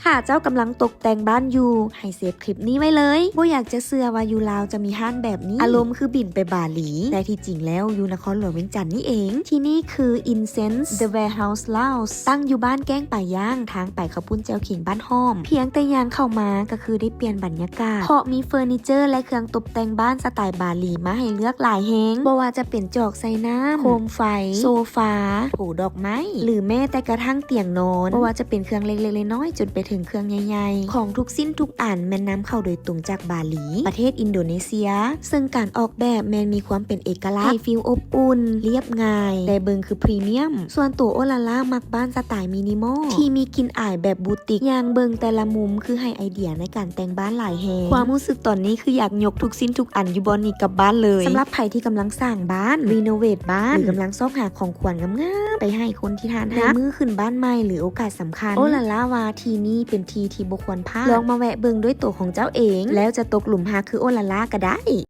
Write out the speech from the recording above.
ຖ້າເຈົ້າກຳລັງຕົກແຕ່ງບ້ານຢູ່ ໃຫ້ເຊບຄລິບນີ້ໄວ້ເລີຍ. ບໍ່ຢາກຈະເຊື່ອວ່າຢູ່ລາວຈະມີຮ້ານແບບນີ້. ອາລົມຄືບິນໄປບາຫຼີ, ແຕ່ທີ່ຈິງແລ້ວຢູ່ນະຄອນຫຼວງວຽງຈັນນີ້ເອງ. ທີ່ນີ້ຄື Incense The Warehouse Lounge ຕັ້ງຢູ່ບ້ານແກ້ງປາຍ່າງ, ທາງໄປເຂົ້າປຸ້ນແຈ່ວເຄັງບ້ານຫ້ອມ. ພຽງແຕ່ຍ່າງເຂົ້າມາກໍຄືໄດ້ປ່ຽນບັນຍາກາດ, ເພາະມີເຟີນີເຈີ ແລະ ເຄື່ອງຕົບແຕ່ງບ້ານສະໄຕບາຫຼີມາໃຫ້ເລືອກຫຼາຍແຮງ. ບໍ່ວ່າຈະເປັນຈອກໃສ່ນ້ຳ, ໂຄມໄຟ, ໂຊຟາ, ໂຖດອກໄມ້ ຫຼືແມ້ແຕ່ກະທັ້ງຕຽງນອນ. ບໍ່ວ່າຈະເປັນເຄື່ອງເລັກໆນ້ອຍໆ ຈົນໄປເຖິງເຄື່ອງໃຫຍ່ໆ, ຂອງທຸກສິ່ງທຸກອັນແມ່ນນຳເຂົ້າໂດຍຕົງຈາກບາຫຼີ, ປະເທດອິນໂດເນເຊຍ. ເຊິ່ງການອອກແບບແມ່ນມີຄວາມເປັນເອກະລັກ, ໃຫ້ຟີລອົບອຸ່ນ, ລຽບງ່າຍ, ແຕ່ເບິ່ງຄືພຣີມຽມ. ສ່ວນໂຕໂອລາລາມັກບ້ານສະໄຕມິນິມອລ ທີ່ມີກິ່ນອາຍແບບບູຕິກ, ຍ່າງເບິ່ງແຕ່ລະມຸມຄືໃຫ້ໄອເດຍໃນການແຕ່ງບ້ານຫຼາຍແຮງ. ຄວາມຮູ້ສຶກຕອນນີ້ຄືຢາກຍົກທຸກສິ່ງທຸກອັນຢູ່ບ່ອນນີ້ກັບບ້ານເລີຍ. ສຳລັບໃຜທີ່ກຳລັງສ້າງບ້ານ, ຣີໂນເວດບ້ານ ຫຼືກຳລັງຊອກຫາຂອງຂວັນງາມໆໄປໃຫ້ຄົນທີ່ທ່ານຮັກໃນມື້ຂຶ້ນບ້ານໃໝ່ ຫຼືໂອກາດສຳຄັນ, ໂອລາລາວ່າທີ່ນີ້ເປັນທີ່ທີ່ບໍ່ຄວນພາດ. ລອງມາແວະເບິ່ງດ້ວຍໂຕຂອງເຈົ້າເອງ, ແລ້ວຈະຕົກຫຼຸມຮັກຄືໂອລາລາກໍໄດ້.